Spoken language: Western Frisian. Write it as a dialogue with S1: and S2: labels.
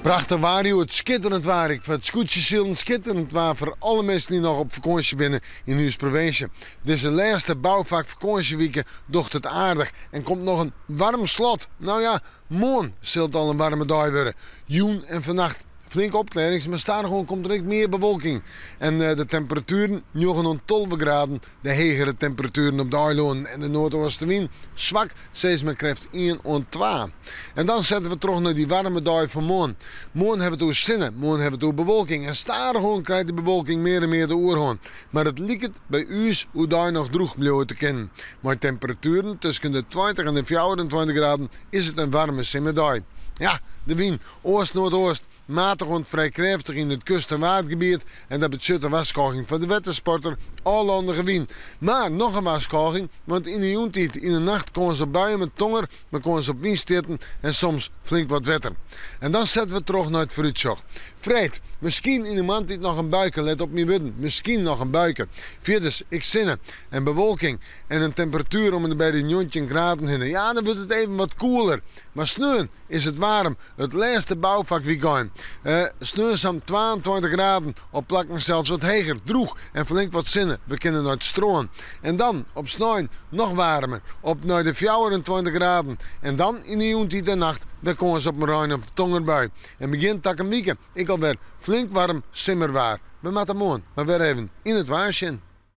S1: Prachtich waar hjoed, skitterend waar ek foar it skûtsjesilen, skitterend waar foar alle minsken dy't noch op fakânsje binne yn ús provinsje. Dizze lêste boufak-fakânsjewike docht it aardich en komt noch in waarm slot. No ja, moarn sil it al in waarme dei wurde. Jûn en fannacht flinke opklearrings, mar stadichoan komt der ek mear bewolking. En de temperatueren, njoggen oant 12 graden, de hegere temperatueren op de eilannen en de noardeastewyn swak, sis mar krêft ien oant twa. En dan sette we troch nei dy waarme dei fan moarn. Moarn hawwe we it oer sinne, moarn hawwe we it oer bewolking en stadichoan krijt de bewolking mear en mear de oerhân. Mar it liket by ús oerdei noch drûch bliuwe te kinnen. Mei temperatueren tusken de 20 en de 24 graden is it in waarme simmerdei. Ja, de wyn, oast-noardeast, Matich oant frij krêftich yn it kust- en waadgebiet en dat betsjut in warskôging foar de wettersporter, ôflandige wyn. Mar noch in warskôging, want yn de jûntiid, yn de nacht kâns op buien met tonger, mei kâns op wynstjitten en soms flink wat wetter. En dan sette we troch nei it foarútsjoch. Freed, miskien yn de moarntiid noch in buike, let op myn wurden, miskien noch in buike. Fierders ek sinne en bewolking en in temperatuer om en by de 19 graden hinne. Ja, dan wurdt it even wat koeler. Mar sneon is it waarm. It lêste boufakwykein. Sneon sa'n 22 graden, op plakken sels wat heger, drûch en flink wat sinne. We kinne nei it strân. En dan op snein noch waarmer, op nei de 24 graden. En dan yn de jûntiid en nacht wer kâns op in rein of tongerbui. En begjin takom wike ek alwer flink waarm simmerwaar. We moatte moarn mar wer even yn it waar sjen.